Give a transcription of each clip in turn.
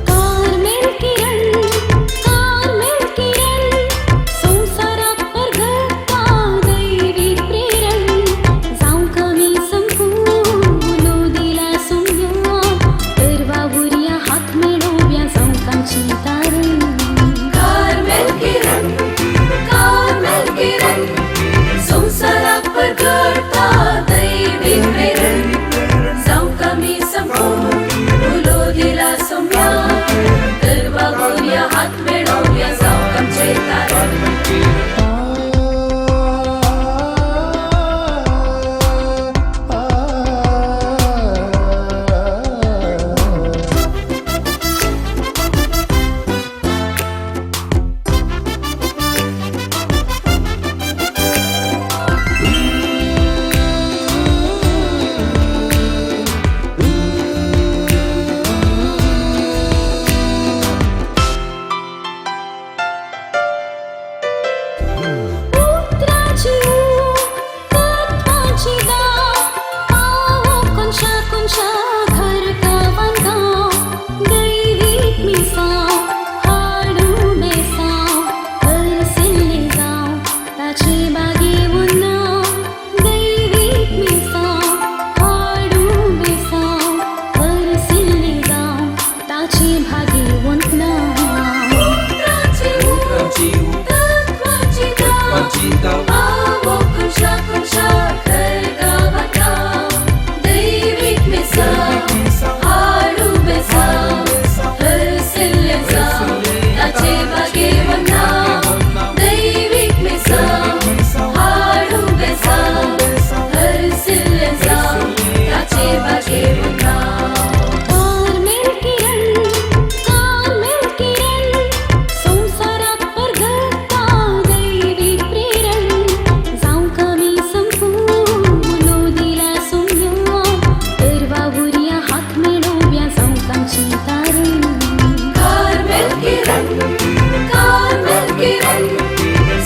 Carmel किरण, Carmel किरण, संवसाराक परगटता दैवी प्रेरण. जावं कमी संपूं उलो दिला सोम्या, तर वावुरया हात मेळोवया जावंक आमची तारण. कार्मेल किरण, कार्मेल किरण, संवसाराक परगटता दैवी प्रेरण. जावंक आमी संपूं उलो दिला सोम्या, तर वावुरया हात मेळोवया जावंक आमचें तारण. उतरांची ऊब, तत्वांची दाव, पावो कोनशा कोनशा घर गांवान गांव. दैवीक मिसांव हाडूं बेसांव, हरसिल्लें जावं ताचे बागेवन नांव. दैवीक मिसांव हाडूं बेसांव, हरसिल्लें जावं ताचे भागेवन नांव. उतरांची ऊब, तत्वांची दाव, पावो कोनशा कोनशा घर गांवान गांव. दैवीक मिसांव हाडूं बेसांव, हरसिल्लें जावं ताचे बागेवन नांव. दैवीक मिसांव हाडूं बेसांव, हरसिल्लें जावं ताचे बागेवन नांव. कार्मेल किरण, कार्मेल किरण, संवसाराक परगटता दैवी प्रेरण. जावंक आमी संपूं उलो दिला सोम्या, तर वावुरया हात मेळोवया जावंक आमची तारण. कार्मेल किरण, कार्मेल किरण,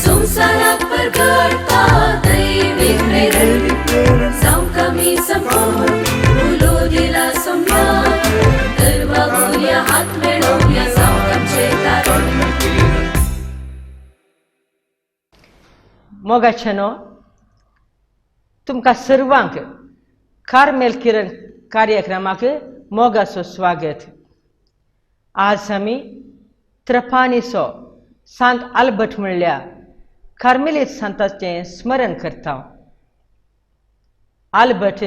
संवसाराक परगटता दैवी प्रेरण. जावंक आमी संपूं उलो दिला सोम्या, तर वावुरया हात मेळोवया जावंक आमचें तारण. मोगाच्यानो, तुमकां सर्वांक कार्मेल किरण कार्यक्रमाक मोगाचो स्वागत. आज आमी त्रपानीचो सांत आल्बर्ट म्हणल्या कार्मेलीत सांताचें स्मरण करता. आल्बर्ट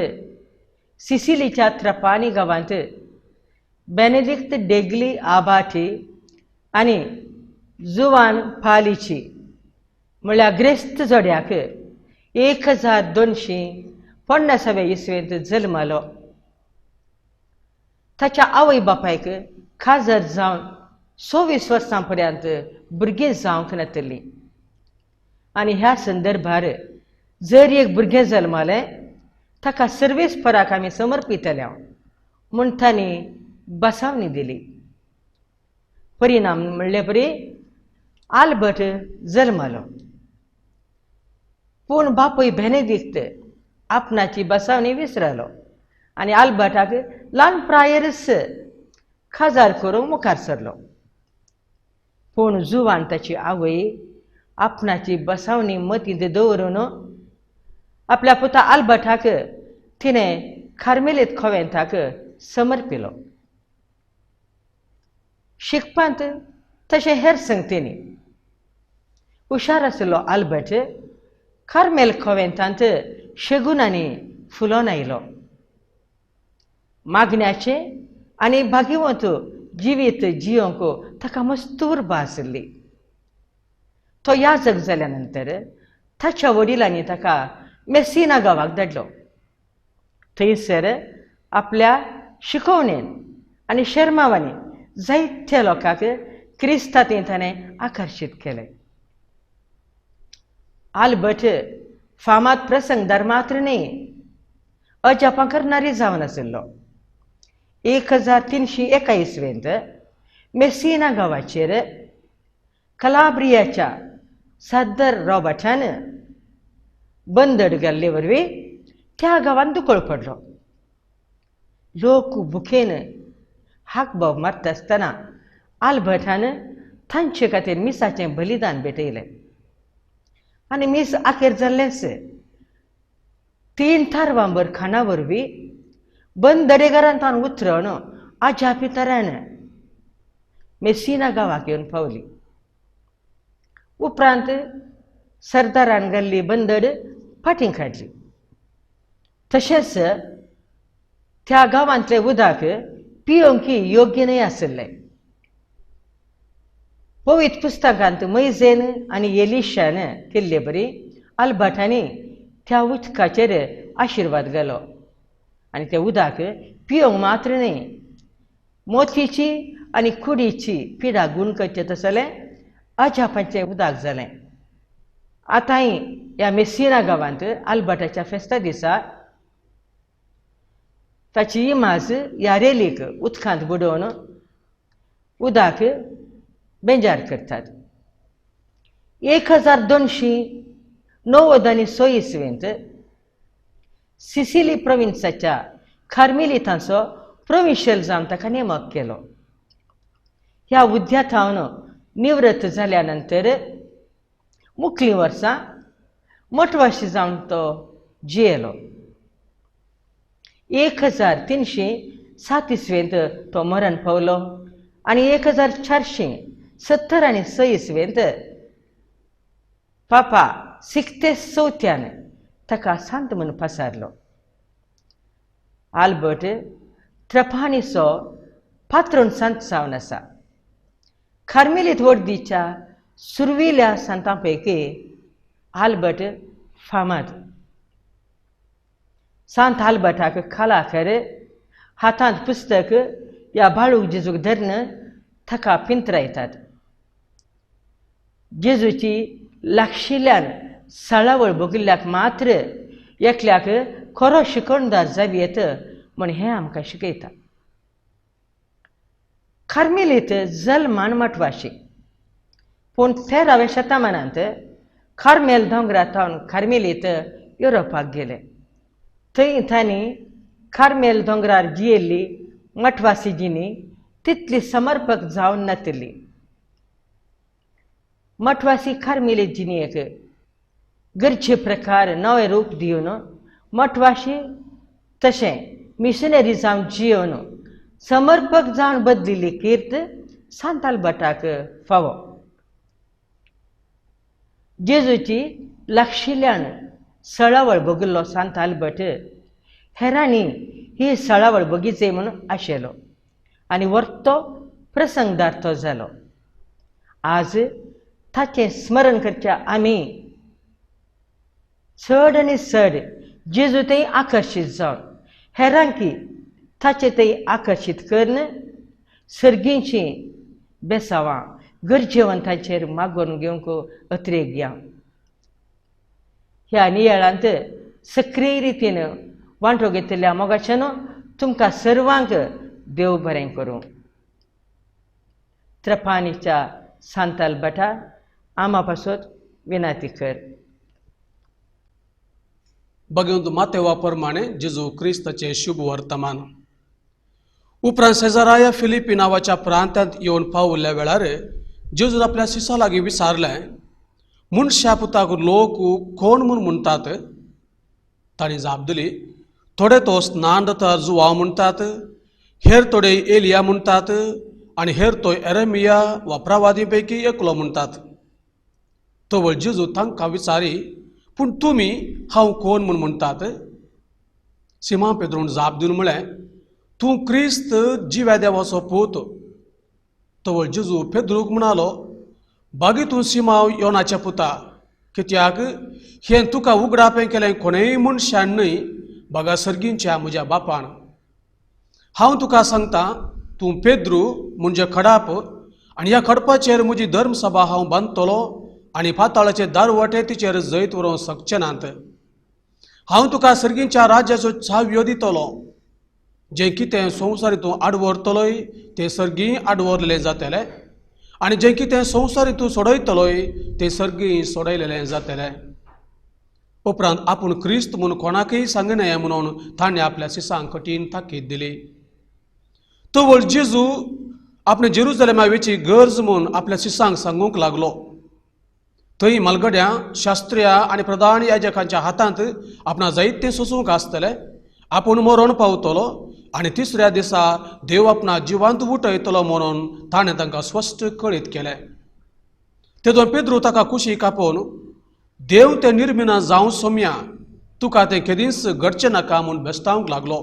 सिसिलीच्या त्रपानी गांवांत बेनेडिक्त डेगली आबाटी आनी जुवान पालीची म्हणल्यार ग्रेस्त जोड्याक 1250 इसवेंत जल्मलो. ताच्या आवय बापायक खाजर जावन 26 वर्सां पर्यंत भुरगीं जावंक नातलीं आनी ह्या संदर्भार जर एक भुरगें जल्मलें ताका सर्वीस पराक आमी समर्पितले म्हूण तांणी बसावणी दिली. परिणाम म्हणले परी आल्बर्ट जल्मलो, पूण बापूय बेनेदिक्त आपणाची बसावणी विसरलो आनी आल्बर्टाक ल्हान प्रायरच खाजार करूंक मुखार सरलो. पूण जुवान ताची आवय आपणाची बसावणी मतींत दवरून आपल्या पुता आल्बर्टाक तिणें कार्मेलीत कोवेंताक समर्पिलो. शिकपांत तशें हेर संगतींनी हुशार आशिल्लो आल्बर्ट कार्मेल कोवेंतांत शेगुनांनी फुलोन आयलो. मागण्याचें आनी भाग्यवंत जिवीत जियोंक ताका मस्त उर्बा आशिल्ली. तो याजक जाल्या नंतर ताच्या वडिलांनी ताका मेसिना गांवाक धाडलो. थंयसर आपल्या शिकवणेन आनी शेर्मावांनी जायत्या लोकांक क्रिस्तांत ताणें आकर्शीत केलें. आल्बर्ट फामाद प्रसंगदार मात्र न्हय, अजापां करणारी जावन आशिल्लो. 1301 इसवेंत मेसिना गांवाचेर कलाब्रियाच्या सादर रॉबर्टान बंदड घाल्ले वरवीं त्या गांवांत दुकळ पडलो. लोक भुकेन हाकबाव मारता आसतना आल्बर्टान तांचे खातीर मिसाचें बलिदान भेटयलें आनी मीस आखेर जाल्लेंच. 3 तारवांबर खाणा वरवीं बंदडेगारांत उतरण आजापी तरान मेसिना गांवाक येवन पावली. उपरांत सरदारान घाल्ली बंदड फाटीं काडली. तशेंच त्या गांवांतलें उदक पिवंक योग्य न्हय आशिल्लें. पवित्र पुस्तकांत मैजेन आनी एलिशान केल्ले बरी आल्बर्टांनी त्या उदकाचेर आशिर्वाद घालो आनी तें उदक पिवंक मात्र न्हय, मोतीची आनी कुडीची पिडा गूण करचें तसलें अजापांचें उदक जालें. आतांय ह्या मेसिना गांवांत आल्बर्टाच्या फेस्ता दिसा ताची इमाज ह्या रेलीक उदकांत बुडोवन उदक बेजार करतात. 1296 इसवेंत सिसिली प्रोविन्साच्या कार्मेलितांचो प्रोविन्शियल जावन ताका नेमक केलो. ह्या उद्याथावन निवृत्त जाल्या नंतर मुखलीं वर्सां मठवाशी जावन तो जियेलो. 1307 इसवेंत तो मरण पावलो आनी 1476 इसवेंत पापा सिक्ते चवथ्यान ताका सांत म्हूण पसारलो. आल्बर्ट त्रपाणीचो पात्रोन सांत जावन आसा. कार्मेलीत वर्दीच्या सुरविल्या सांतां पैकी आल्बर्ट फामाद. सांत आल्बर्टाक खालाकर हातांत पुस्तक ह्या बाळूक जेजूक धरून ताका पिंतरायतात. जेजूची लागशिल्ल्यान सळावळ भोगिल्ल्याक मात्र एकल्याक खरो शिकवणदार जावं येत म्हण हें आमकां शिकयता. कार्मेलीत जल्मान मठवाशी, पूण 13व्या शतमानांत कार्मेल दोंगरा थावन कार्मेलीत युरोपाक गेले. थंय तांणी कार्मेल दोंगरार जियेल्ली मठवासी जिणी तितली समर्पक जावन नातिल्ली. मठवासी कार्मेलीत जिणेक गरजे प्रकार नवें रूप दिवन मठवाशी तशें मिशनरी जावन जियोवन समर्पक जावन बदलिल्ली कीर्त सांत आल्बर्टाक फावो. जेजूची लागशिल्ल्यान सळावळ भोगिल्लो सांत आल्बर्ट हेरांनी ही सळावळ भोगीचे म्हूण आशेलो आनी वर्तो प्रसंगदार तो जालो. आज ताचें स्मरण करच्या आमी चड आनी चड जेजू थंय आकर्शीत जावन हेरांकी ताचे थंय आकर्शीत करून सर्गींची बेसावां गरजेवंतांचेर मागोवन घेवंक अत्रेक घ्या. ह्या नियाळांत सक्रीय रितीन वांटो घेतिल्ल्या मोगाच्यान तुमकां सर्वांक देव बरें करूं. त्रपाणीच्या सांत आल्बर्टा आमा पासत विनाती कर. भगवंत मातेवा प्रमाणे जेजू क्रिस्ताचें शुभ वर्तमान. उपरांत सेजाराया फिलिपी नांवाच्या प्रांतांत येवन पावल्ल्या वेळार जेजून आपल्या शिसा लागीं विचारलें, मनशा पुताक लोक कोण म्हूण म्हणटात? तांणी जाप दिली, थोडे तो स्नान दता जुवांव म्हणटात, हेर थोडे एलिया म्हणटात आनी हेर तो एरेमिया वा प्रवादी पैकी एकलो म्हणटात. तवळ जेजू तांकां विचारी, पूण तुमी हांव कोण म्हूण म्हणटात? सिमा पेद्रून जाप दिवन म्हळें, तूं क्रिस्त जिव्या देवाचो पूत. तवळ जेजू पेद्रूक म्हणालो, बागी तूं सिमांव योनाच्या पुता, कित्याक हें तुका उगडापें केलें कोणेय मनशान न्हय, बागा सर्गींच्या म्हज्या बापान. हांव तुका सांगता, तूं पेद्रू म्हणजे खडाप आनी ह्या खडपाचेर म्हजी धर्मसभा हांव बांदतलो आनी पाताळाचे दारवटे तिचेर जैत व्हरूंक शकचे नात. हांव तुका सर्गींच्या राज्याचो चावयो दितलो. जें कितें संवसारी तूं आडवरतलोय तें सर्गीं आडवरलें जातलें आनी जें कितें संवसारी तूं सोडयतलोय तें सर्गीं सोडयलेलें जातलें. उपरांत आपूण क्रिस्त म्हूण कोणाकय सांगनाय म्हणून ताणें आपल्या सिसांक कठीण ताकीद दिली. तवळ जेजू आपणे जेरुजलेमा वेची गरज म्हूण आपल्या सिसांक सांगूंक लागलो. थंय म्हालगड्यां, शास्त्र्या आनी प्रधान याजकांच्या हातांत आपणा जायतें सोसूंक आसतलें, आपूण मरण पावतलो आनी तिसऱ्या दिसा देव आपणा जिवांत उठयतलो म्हणून ताणें तांकां स्पश्ट कळीत केलें. तेदोन पेद्रू ताका कुशीक आपोवन देव तें निर्मिना जावं सोम्या, तुका तें केदींच घडचें नाका म्हूण बेस्तावंक लागलो.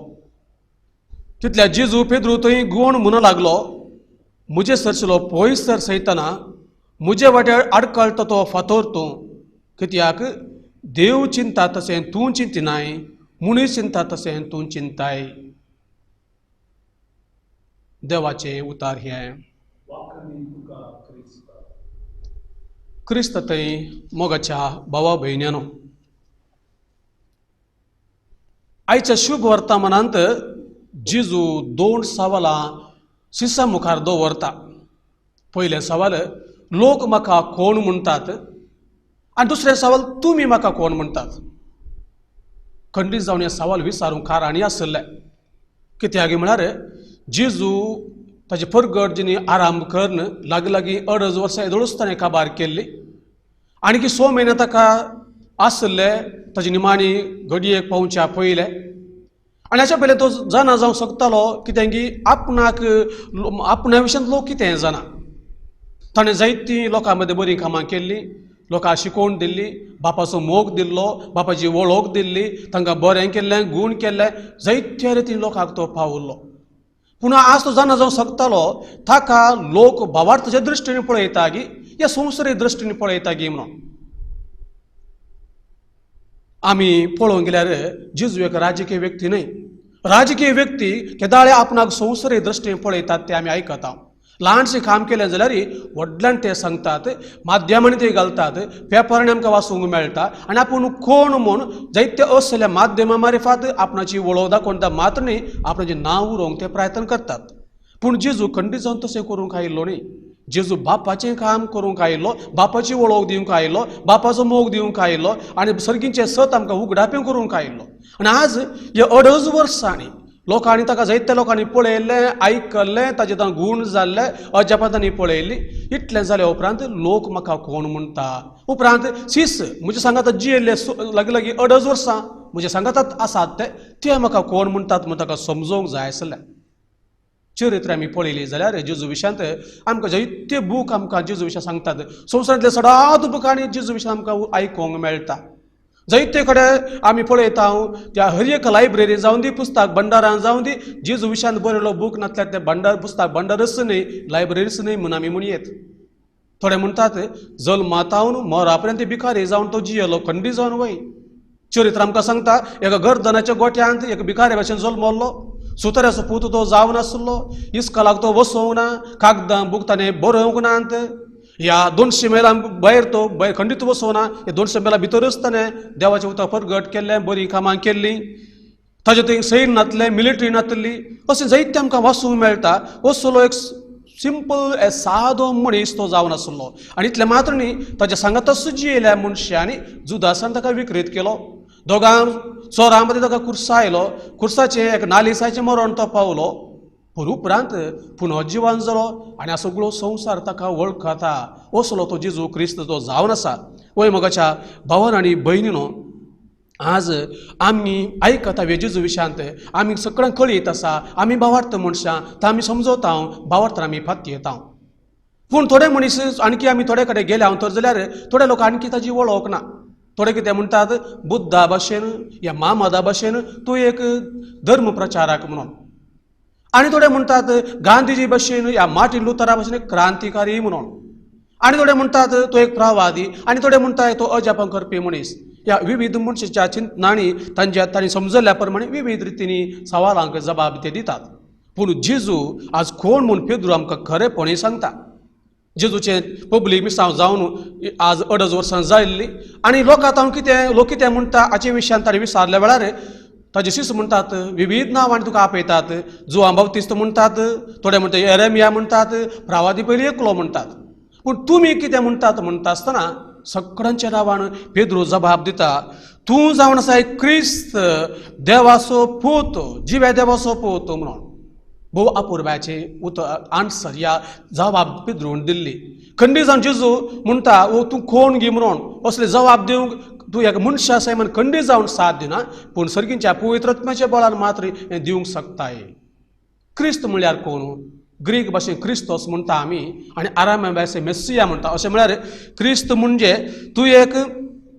तितल्या जेजू पेद्रू थंय गुवण म्हणूं लागलो, म्हजे सरशिलो पयस सर सयतना म्हजे वाट्यार आडकळटा तो फातोर तूं, कित्याक देव चिंता तशें तूं चिंतिनाय, मनीस चिंता तशें तूं चिंताय. देवाचें उतार हें. क्रिस्त थंय मोगाच्या भावा भयण्यानो, आयच्या शुभ वर्तमानांत जेजू दोन सवालां शिसा मुखार दवरता. पयलें सवाल, लोक म्हाका कोण म्हणटात, आनी दुसरें सवाल, तुमी म्हाका कोण म्हणटात. खंडीत जावन हें सवाल विचारूंक कारणी आशिल्लें. कित्याक म्हळ्यार जेजू ताजे परगट जिणी आराम करून लागीं लागीं 2.5 वर्सां येदोळूच ताणें काबार केल्ली आनी की 6 म्हयने ताका आशिल्ले ताजे निमाणी घडयेक पावच्या पयले. आनी हाच्या पयलें तो जाणा जावंक शकतालो कितें की आपणाक आपणा विशयांत लोक कितें जाणा. ताणें जायतीं लोकां मदीं बरीं कामां केल्लीं, लोकांक शिकोवन दिल्ली, बापाचो मोग दिल्लो, बापाची वळख दिल्ली, तांकां बरें केल्लें, गूण केल्लें, जायत्या रितीन लोकांक तो पावल्लो. पूण आज तो जाणा जावंक शकतालो ताका लोक भावार्थाच्या दृश्टीन पळयता गी या संवसारी दृश्टीन पळयता गी म्हणून. आमी पळोवंक गेल्यार जेजू एक राजकीय व्यक्ती न्हय. राजकीय व्यक्ती केदाळे आपणाक संवसारी दृश्टीन पळयतात ते आमी आयकता. ल्हानशें काम केलें जाल्यार व्हडल्यान ते सांगतात, माध्यमांनी ते घालतात, पेपरांनी आमकां वाचूंक मेळटा आनी आपूण कोण म्हूण जायते असल्या माध्यमां मारिफात आपणाची वळख दाखोवन मात्र न्ही आपणाचें नांव उरोवंक ते प्रयत्न करतात. पूण जेजू खंडीत जावन तशें करूंक आयिल्लो न्ही. जेजू बापाचें काम करूंक आयिल्लो, बापाची वळख दिवंक आयिल्लो, बापाचो मोग दिवंक आयिल्लो आनी सर्गीचें सत आमकां उगडापें करूंक आयिल्लो. आनी आज ह्या 2.5 वर्सांनी लोकांनी ताका जायत्या लोकांनी पळयल्लें, आयकल्लें, ताजे तांकां गूण जाल्लें, अजापां तांणी पळयल्ली. इतलें जाल्या उपरांत लोक म्हाका कोण म्हणटा. उपरांत सीस म्हजे सांगात जियेल्ले लागीं लागीं 2.5 वर्सां म्हजे सांगातात आसात ते म्हाका कोण म्हणटात म्हूण ताका समजोवंक जाय आसलें. चरित्र आमी पळयली जाल्यार जेजू विशयांत आमकां जायते बूक आमकां जेजू विशयां सांगतात. संवसारांतले सदांच बुकांनी जेजू विशयां आमकां आयकूंक मेळटा. जायते कडेन आमी पळयता त्या हर एक लायब्ररी जावन दी, पुस्तक भंडारान जावन दी, जेजू विशयांत बरयलो बूक नासल्यार तें भंडार पुस्तक भंडारच न्हय, लायब्ररीच न्हय म्हूण आमी म्हणयेत. थोडे म्हणटात जल्मातावन मरा पर्यंत भिकारी जावन तो जियेलो, खंडी जावन वय. चरित्र आमकां सांगता एका गर्दनाच्या गोट्यांत एक भिकारी भाशेन जल्मल्लो, सुतऱ्याचो पूत तो जावन आसलो, इस्कॉलाक तो वसोवंक ना, कागदां बूक ताणें बरोवंक नात, ह्या 200 मैलां भायर तो भायर खंडीत वसोवना, ह्या 200 मैलां भितरूच ताणें देवाचें उतर परगट केल्लें, बरीं कामां केल्लीं, ताजे थंय सैन नासलें, मिलिटरी नासली, अशें जायतें आमकां वाचूंक मेळटा. असलो एक सिंपल सादो मनीस तो जावन आसलो. आनी इतलें मात्र न्ही ताच्या सांगातच जियेल्या मनशांनी जुदासान ताका विक्रीत केलो, दोगां चोरां मदीं ताका कुर्सा आयलो, कुर्साचें एक नालिसाचें मरण तो पावलो. पूण उपरांत पुनर्जिवन जालो आनी सगळो संवसार ताका वळखता. असलो तो जेजू क्रिस्त तो जावन आसा. वय मोगाच्या भावान आनी भयणीनो, आज आमी आयकता जेजू विशयांत आमी सगळ्यांक कळीत आसा, आमी भावार्थ मनशां, तो आमी समजता, भावार्थान आमी फातयेता. पूण थोडे मनीस आणखी आमी थोडे कडेन गेले हांव तर जाल्यार थोडे लोक आणखी ताजी वळख ना. थोडे कितें म्हणटात बुद्धा भाशेन या मामदा भाशेन तूं एक धर्म प्रचारक म्हणून, आनी थोडे म्हणटात गांधीजी भाशेन या मार्टिन लुथरा भाशेन एक क्रांतिकारी म्हणून, आनी थोडे म्हणटात तो एक प्रवादी, आनी थोडे म्हणटात तो अजापां करपी मनीस. ह्या विविध मनशाच्या चिंतनांनी तांच्या तांणी समजल्ल्या प्रमाणे विविध रितींनी सवालांक जबाब ते दितात. पूण जेजू आज कोण म्हूण पेद्रू आमकां खरेपणी सांगता. जेजूचें पब्लीक मिसांव जावन आज 2.5 वर्सां जाल्ली आनी लोक आतां कितें लोक कितें म्हणटा हाचे विशयान ताणें विचारल्या वेळार ताजे शिस म्हणटात विविध नांवांनी तुका आपयतात. जुआंव बाप्तिस्त म्हणटात, थोडे म्हणटात एरेमिया म्हणटात, प्रावादी पयली एकलो म्हणटात, पूण तुमी कितें म्हणटात म्हणटा आसतना सगळ्यांच्या नांवान पेद्रू जबाब दिता, तूं जावन आसा क्रिस्त देवाचो पूत, जिव्या देवाचो पूत म्हणून. भोव अपुरबायेचे उतर आन्सर या जबाब पेद्रून दिल्ली. खंडी जावन जेजू म्हणटा ओ तूं कोण गी म्हणून असले जबाब दिवंक तूं एक मनशा आसाय म्हण खंडी जावन साथ दिना, पूण सर्गींच्या पवित्र आत्म्याच्या बळान मात्र हें दिवंक शकताय. क्रिस्त म्हणल्यार कोण? ग्रीक भाशेन क्रिस्तोस म्हणटा आमी आनी आराम भाशेन मेस्सिया म्हणटा. अशें म्हळ्यार क्रिस्त म्हणजे तूं एक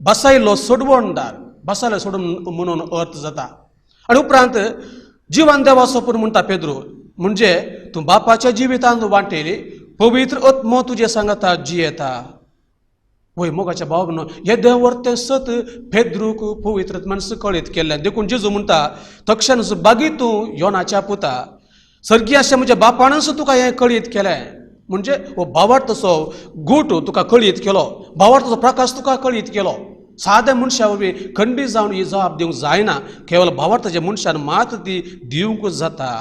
बसायलो सोडवणदार, बसायलो सोडून म्हणून अर्थ जाता. आनी उपरांत जिवन देवाचो पूण म्हणटा पेद्रू, म्हणजे तूं बापाच्या जिवितांत वांटेली पवित्र आत्मो तुजे सांगाता जियेता. वय मोगाच्या भाव न्हू येदें वर्तें सत पेद्रूक पवित्र आत्म्यान कळीत केल्लें. देखून जेजू म्हणटा तक्षण बागी तूं योनाच्या पुता, सर्गी आसच्या म्हज्या बापानच तुका हें कळीत केलें. म्हणजे हो भावार्थाचो गूट तुका कळीत केलो, भावार्थाचो प्रकाश तुका कळीत केलो. साद्या मनशा वरवीं खंडीत जावन ही जबाब दिवंक जायना, केवल भावार्थाच्या मनशान मात ती दिवंक जाता.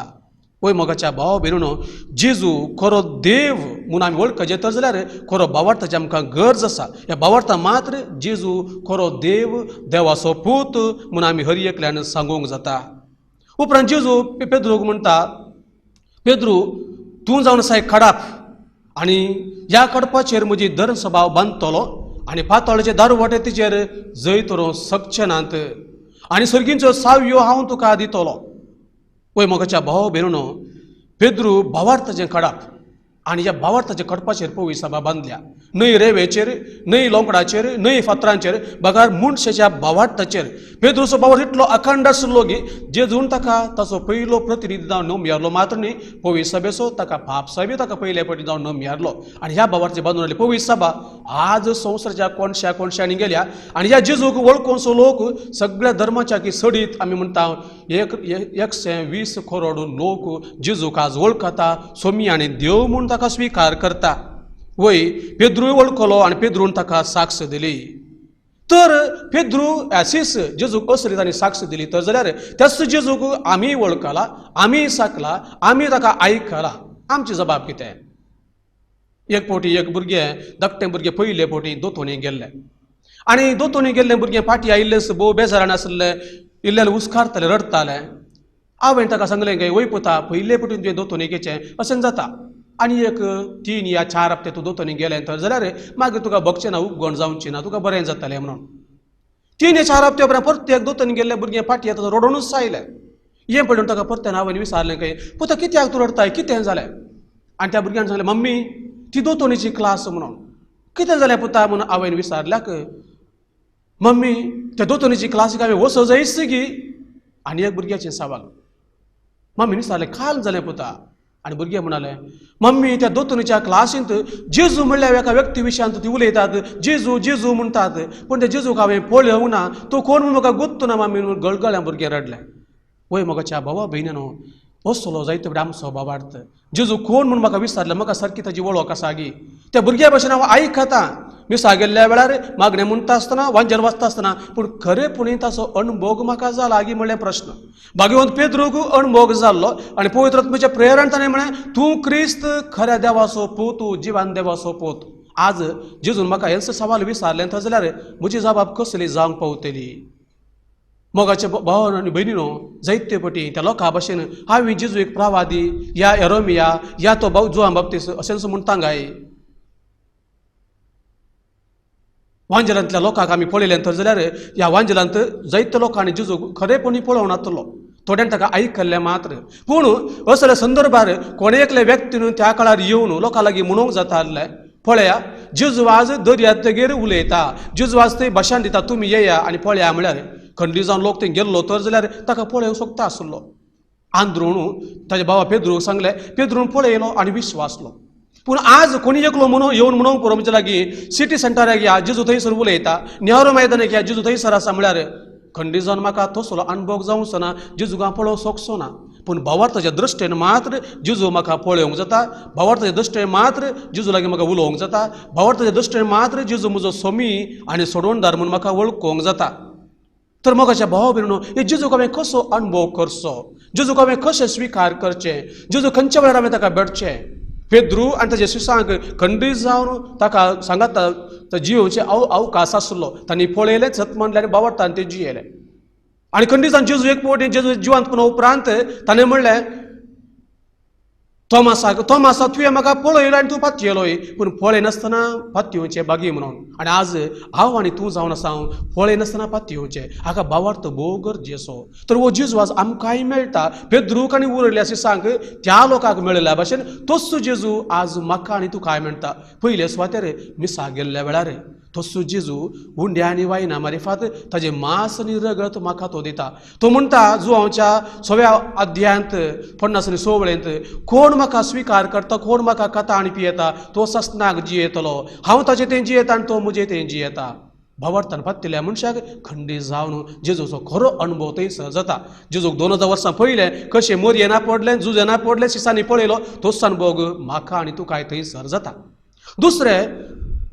वय मोगाच्या भाव भयणीनो, जेजू खरो देव म्हूण आमी वळखचें तर जाल्यार खरो भावार्थाची आमकां गरज आसा. ह्या भावार्था मात्र जेजू खरो देव, देवाचो पूत म्हूण आमी हर एकल्यान सांगूंक जाता. उपरांत जेजू पेद्रूक म्हणटा, पेद्रू तूं जावन आसा एक खडाप आनी ह्या खडपाचेर म्हजी धर्मसभाव बांदतलो आनी पातळाचे दारवटे तिचेर जैत व्हरूंक शकचे नात आनी सर्गींचो सावयो हांव तुका दितलो. वय मोगाच्या भाव भयणीनो, पेद्रू भावार्थाचें खडाप आनी ह्या भावार्थाच्या खडपाचेर पवित्र सभा बांदल्या. न्हय रेवेचेर, न्हय लोंकडाचेर, न्हय फातरांचेर, बगर मनशाच्या भावार्थाचेर. पेद्रूचो भावार्थ इतलो अखंड आसलो की जेजून ताका ताचो पयलो प्रतिनिधी जावन नोम मात्र न्ही, पवित्र सभेचो ताका पाप साहेबी ताका पयले पटी जावन नोम यारलो. आनी ह्या भावार्थी बांदून आयली पवित्र सभा आज संवसाराच्या कोणश्या कोणश्यांनी गेल्या आनी ह्या जेजूक वळखूनसो लोक सगळ्या धर्माच्या की सडीत आमी म्हणटा 120 करोड लोक जेजूक आज वळखता, सोमी आनी देव म्हूण ताका स्विकार करता. वय पेद्रूय वळखलो आनी पेद्रून ताका साक्ष दिली. तर पेद्रू एसीस जेजूक असली तांणी साक्ष दिली तर जाल्यार त्याच जेजूक आमी वळखला, आमी साकला, आमी ताका आयकला. आमची जबाब कितें? एक फावटी एक भुरगें धाकटें भुरगें पयले फावटी दोतोनी गेल्लें आनी दोतोनी गेल्लें भुरगें फाटी आयिल्लें भोव बेजारान आसलें, इल्लें हुस्कारतालें, रडटालें. हांवें ताका सांगलें काय वय पुता पयले फावटी तुवें दोतोनी घेचें अशें जाता आनी एक 3 या 4 हप्ते तूं दोतोनी गेलें तर जाल्यार मागीर तुका भोगचें ना, उपगण जावची ना, तुका बरें जातलें म्हणून. 3 या 4 हप्ते उपरांत परतें एक दोतोनी गेल्लें भुरगें फाटी येता रडोनूच आयलें. हें पळोवन ताका परतें हांवें विचारलें काय पुता कित्याक तूं रडटाय, कितें जालें? आनी त्या भुरग्यान सांगलें मम्मी ती दोतोनीची क्लास म्हणून. कितें जालें पुता म्हणून हांवें विचारल्याक मम्मी त्या दोतोनीची क्लासीक हांवें वचो जायच गी. आनी एक भुरग्याचें सवाल मम्मीन विचारलें काल जालें पुता? आनी भुरगें म्हणालें मम्मी त्या दोतोनीच्या क्लासींत जेजू म्हणल्यार एका व्यक्ती विशयांत ती उलयतात, जेजू जेजू म्हणटात, पूण त्या जेजूक हांवें पळोवंक ना, तो कोण म्हूण म्हाका गुत्तो ना मम्मी म्हणून गळगळ्या भुरगें रडलें. वय मोगाच्या भावा भयणीनो, असलो जायते फुडें आमचो भावार्थ जेजू कोण म्हूण म्हाका विचारलें, म्हाका सारकी ताजी वळख आसा गी. त्या भुरग्या भशेन हांव आयकतां मिसा गेल्ल्या वेळार मागणें म्हणटा आसतना, वांजेर वाचता आसतना, पूण खरेपणी ताचो अणभोग म्हाका जाला गी म्हणलें प्रश्न. भाग्यवंत पेद्रूक अणभोग जाल्लो आनी पवित्र आत्म्याच्या प्रेरण ताणें म्हळें तूं क्रिस्त खऱ्या देवाचो पूत, जिवान देवाचो पूत. आज जेजून म्हाका हेंच सवाल विचारलें थंय जाल्यार म्हजी जबाब कसली जावंक पावतली? मोगाचे भाव आनी भयणीनो, जायते पटी त्या लोकां भशेन हांवें जेजू एक प्रावादी या एरोमिया या तो भाव जुआंव बाप्तीस्त अशेंच म्हणटा गाय. वांजेलांतल्या लोकांक आमी पळयलें तर जाल्यार ह्या वांजेलांत जायते लोकांनी जेजू खरेपणी पळोवंक नातलो, थोड्यान ताका आयकल्लें मात्र. पूण असल्या संदर्भार कोणे एकल्या व्यक्तीन त्या काळार येवन लोकां लागीं म्हणूंक जाता आसलें पळया जेजू आज दर्यादेगेर उलयता, जेजू आज थंय भाशण दिता, तुमी येया आनी पळया म्हळ्यार खंडी जावन लोक थंय गेल्लो तर जाल्यार ताका पळोवंक शकता आसलो. आंद्रून ताच्या बाबा पेद्रूक सांगलें, पेद्रून पळयलो आनी विश्वासलो. पूण आज कोणी एकलो म्हणून येवन म्हणूंक पुरो म्हणजे लागीं सिटी सेंटराक या जेजू थंयसर उलयता, नेहरू मैदानाक या जेजू थंयसर आसा म्हळ्यार खंडी जावन म्हाका तसलो अणभव जावचो ना, जेजूक हांव पळोवंक शकचो ना. पूण भावार्थाच्या दृश्टेन मात्र जेजू म्हाका पळोवंक जाता, भावार्थाच्या दृश्टेन मात्र जेजू लागीं म्हाका उलोवंक जाता, भावार्थाच्या दृश्टेन मात्र जेजू म्हजो सोमी आनी सोडवणदार म्हूण म्हाका वळखूंक जाता. तर मोगाच्या भावा भयणीनो, हे जेजूक हांवें कसो अणभव करचो, जेजूक हांवें कशें स्विकार करचें, जेजू खंयच्या वेळार हांवें ताका भेटचें? पेद्रू आनी ताच्या शिसांक खंडीत जावन ताका सांगाता जियोवचे अवकाश आसलो. तांणी पळयलें, सत मानलें आनी भावार्थान ते जियेले. आनी खंडीत जावन जेजू एक फावटी जेजू जिवांत पुनः उपरांत ताणें म्हणलें तोमासाक, तोमासा तुवें म्हाका पळयलो आनी तूं पातयेलोय, पूण पळयनासतना पातयेवचें बागी म्हणून. आनी आज हांव आनी तूं जावन आसा पळयनासतना पातयेवचें, हाका भावार्थ भोव गरजेचो. तर हो जेजू आज आमकांय मेळटा. पेद्रूक आनी उरयल्ल्या शिसांक त्या लोकांक मेळिल्ल्या भाशेन तोच जेजू आज म्हाका आनी तुकाय मेळटा. पयले सुवातेर मिसा गेल्ल्या वेळार तसो जेजू उंड्या आनी वायना मारिफात ताजें मांस आनी रगत म्हाका तो दिता. तो म्हणटा जुवांवच्या 6व्या अध्यायांत 56 वळेंत, कोण म्हाका स्विकार करता, कोण म्हाका खाता आनी पियेता तो ससनाक जियेतलो, हांव ताजें तें जियेता आनी तो म्हजें तें जियेता. भावार्थान पातिल्ल्या मनशाक खंडीत जावन जेजूचो खरो अणभव थंयसर जाता. जेजूक 2000 वर्सां पयलें कशें मोरयेना पडलें, जुजेना पडलें, शिसांनी पळयलो, तोच अणभव म्हाका आनी तुकाय थंयसर जाता. दुसरें,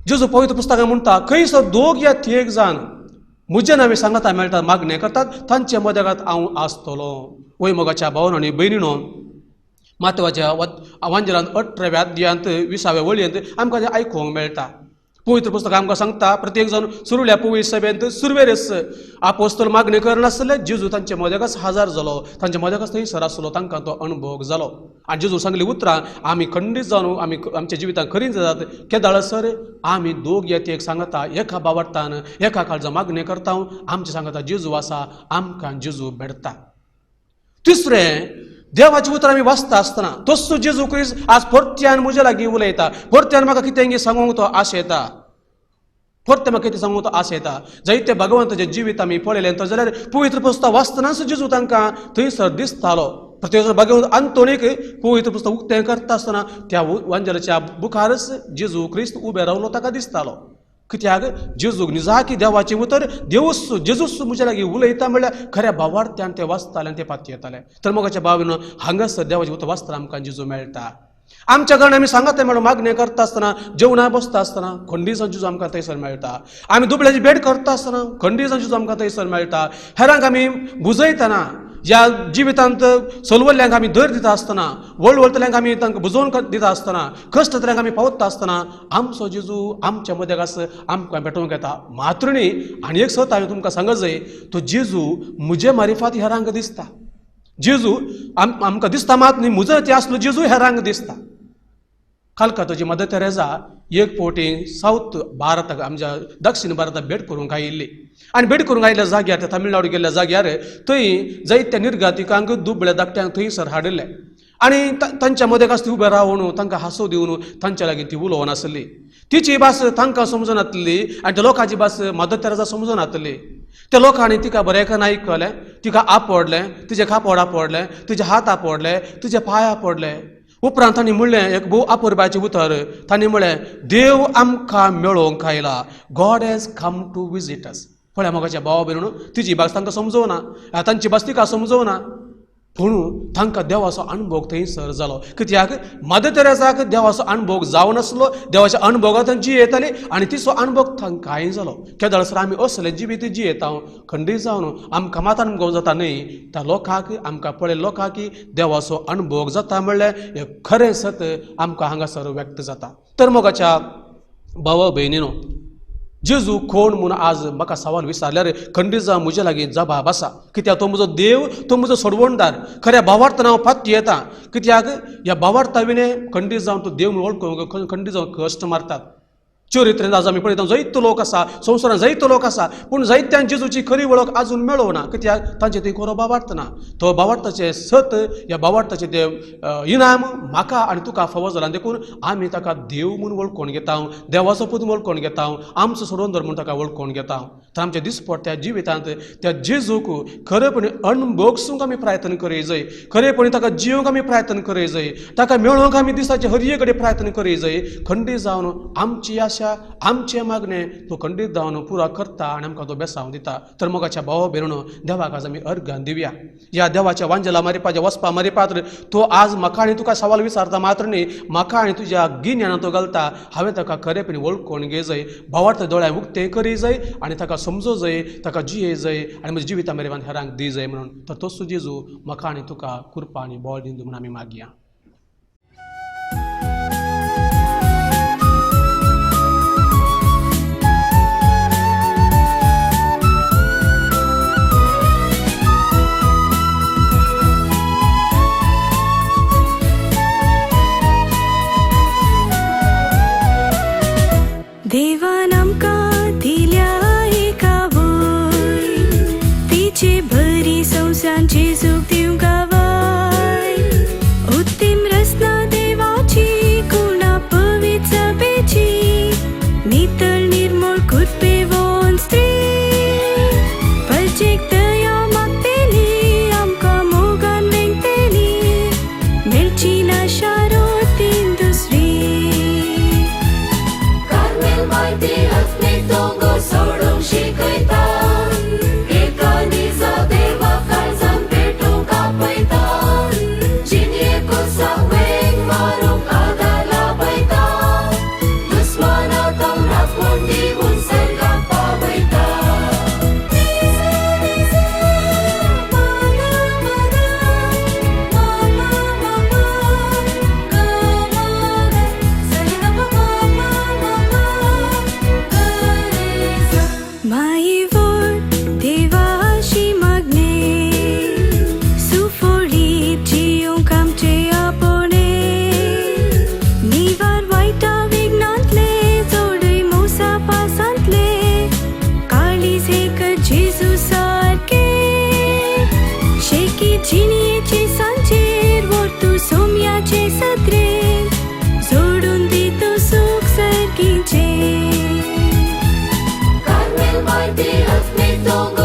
जेजू पवित्र पुस्तकां म्हणटा खंयसर दोग या तेग जाण म्हज्या नांवे सांगाता मेळटा मागणें करतात तांचे मदगात हांव आसतलो. वय मोगाच्या भावन आनी भयणीनो, मातवाच्या वांजरांत 18व्या अध्यायांत 20व्या वळयेंत आमकां तें आयकूंक मेळटा. पवित्र पुस्तक आमकां सांगता प्रत्येक जाण सुरल्या पवित्र सभेंत सुरवेरच आपोस्तल मागणी करनासले, जेजू तांचे मदेकच हाजार जालो, तांचे मदेकच थंयसर आसलो, तांकां तो अणभव जालो. आनी जेजू सांगली उतरां आमी खंडीत जावन आमी आमच्या जिवितांत खरीं जातात केदाळसर आमी दोग येत एक सांगता एका बावडटान एका काळजा मागणी करता, आमचे सांगता जेजू आसा, आमकां जेजू भेटता. तिसरें, देवाची उतरां आमी वाचता आसतना तोच जेजू क्रिस्त आज परत्यान म्हज्या लागीं उलयता, परत्यान म्हाका कितें सांगूंक तो आशेता, परतें म्हाका कितें सांगूंक तो आशेता. जायते भगवंताचें जिवीत आमी पळयलें तर जाल्यार पवित्र पुस्तक वाचतनाच जेजू तांकां थंयसर दिसतालो. प्रत्येक भगवंत आंतोनीक पवित्र पुस्तक उक्तें करता आसतना त्या वांजेलाच्या बुखारच जेजू क्रिस्त उबे रावलो ताका दिसतालो. कित्याक जेजूक निजाकी देवाचें उतर देवूच जेजूच म्हज्या लागीं उलयता म्हणल्यार खऱ्या भावार्थ्यान ते वाचताले आनी ते पातयेताले. तर मोगाच्या भावानो, हांगासर देवाचें उतर वाचतना आमकां जेजू मेळटा. आमच्या घरान आमी सांगता म्हणून मागणें करता आसतना, जेवणां बसता आसतना खंडीजान जेजू आमकां थंयसर मेळटा. आमी दुबळ्याची भेट करता आसतना खंडीजान जेजू आमकां थंयसर मेळटा. हेरांक आमी बुजयतना, ह्या जिवितांत सलवल्ल्यांक आमी धर दिता आसतना, वळवळटल्यांक आमी तांकां बुजोवन दिता आसतना, कश्टतल्यांक आमी पावता आसतना आमचो जेजू आमच्या मदेक आस आमकां भेटोवंक येता. मात्र न्ही, आनी एक सत हांवें तुमकां सांगत जाय, तो जेजू म्हजे मारिफात हेरांक दिसता. जेजू आमकां दिसता मात न्ही, म्हजो ते आसलो जेजू हेरांक दिसता. कलकत्ताची मदर तेरेजा एक फावटी सावथ भारताक आमच्या दक्षिण भारताक भेट करूंक आयिल्ली आनी भेट करूंक आयिल्ल्या जाग्यार त्या तमिळनाडू गेल्ल्या जाग्यार थंय जायत्या निर्गातिकांक दुबळ्या धाकट्यांक थंयसर हाडिल्ले आनी तांच्या मदें ती उबे रावन तांकां हांसो दिवन तांच्या लागीं ती उलोवन आसली. तिची भास तांकां समजनातली आनी त्या लोकांची भास मदर तेरेजा समजनातली. त्या लोकांनी तिका बरें आयकलें, तिका आपडलें, तिचे कापड आपडलें, तिचे हात आपडले, तिचे पांय आपडले. उपरांत तांणी म्हणलें एक भोव अपुरबायेचें उतर, तांणी म्हणलें देव आमकां मेळोवंक आयला, God has come to visit us. पळय मोगाच्या भावा भयणीनो, तिची भास तांकां समजोवना, तांची भास तिका समजोवना, पूण तांकां देवाचो अणभव थंयसर जालो. कित्याक मदर तेरेजाक देवाचो अणभव जावनासलो, देवाच्या अणभवांत जियेताली आनी तिचो अणभव तांकांय जालो. केदळसर आमी असलें जिवीत जियेता खंडीत जावन आमकां मात अणभव जाता न्हय, त्या लोकांक आमकां पळय लोकांक देवाचो अणभव जाता म्हणल्यार हें खरें सत आमकां हांगासर व्यक्त जाता. तर मोगाच्या भावा भयणीनो, जेजू कोण म्हूण आज म्हाका सवाल विचारल्यार खंडीत जावन म्हज्या लागीं जबाब आसा. कित्याक तो म्हजो देव, तो म्हजो सोडवणदार. खऱ्या भावार्थान हांव पातयेता. कित्याक ह्या भावार्था विणें खंडीत जावन तो देव म्हूण वळखूंक खंडीत जावन कश्ट मारतात. चरित्रेंत आज आमी पळयता जायतो लोक आसा, संवसारांत जायतो लोक आसा, पूण जायत्यान जेजूची खरी वळख आजून मेळोवना. कित्याक तांचे थंय खरो भावार्थ ना. तो भावार्थाचें सत, ह्या भावार्थाचें तें इनाम म्हाका आनी तुका फावो जालां, देखून आमी ताका देव म्हूण वळखून घेता, देवाचो पूत वळखून घेता, आमचो सोडवणदार म्हूण ताका वळखून घेता. तर आमच्या दिसपट्ट्या जिवितांत त्या जेजूक खरेपणी अणभोगसूंक आमी प्रयत्न करूंक जाय, खरेपणी ताका जिवंक आमी प्रयत्न करूंक जाय, ताका मेळोवंक आमी दिसाचे हर एक कडेन प्रयत्न करूंक जाय. खंडीत जावन आमची आशा आशा, आमचें मागणें तो खंडीत जावन पुरा करता आनी आमकां तो बेसांव दिता. तर मोगाच्या भाव भयणो देवाक आज आमी अर्घान दिवया. ह्या देवाच्या वांजेला मारिपाच्या वचपा मारिपात्र तो आज म्हाका आनी तुका सवाल विचारता मात्र न्ही, म्हाका आनी तुज्या गिन्यान तो घालता. हांवें ताका खरेपणी वळखून घे जाय, भावार्थ दोळ्यां उक्तें करी जाय आनी ताका समजो जाय, ताका जिये जाय आनी म्हज्या जिविता मेरेन हेरांक दी जाय म्हणून. तर तोच जेजू म्हाका आनी तुका कृपा आनी बळ दिवन म्हणून आमी मागया. देवान आमकां दिल्या एका वय, तिचे बरी संवसांची सूख दिवंक गावाय. उत्तीम रचना देवाची, कुणा पवित्र सभेची, नितळ निर्मळ कृपेवन स्त्री. परजेक दया मागतेली, आमकां मोगान वेंगतेली, मेळची ना शारोतीन दुसरी. कार्मेल मायती आत्मीक दोंगर सोडूंक शिकयता, एका निजा देवा काळजान पेटूंक आपयता, जिणये कुर्साक वेंग मारूंक आदार लाभयता, दुस्मानाक राखण दिवन सर्गाक पावयता. माईवर देवाशी मागणे, सुफोळीत जियोंक आमचे आपोवणे, निवार वायटा विघ्नांतले, जोडय मोसा पासांतले, काळीज एक जेजू सारके, शेकी जिणयेचे सांचेर व्हरतू सोम्याचे सत्रेन, जोडून दितो सूख सर्गीचें. कार्मेल मायती आत्मीक दोंगर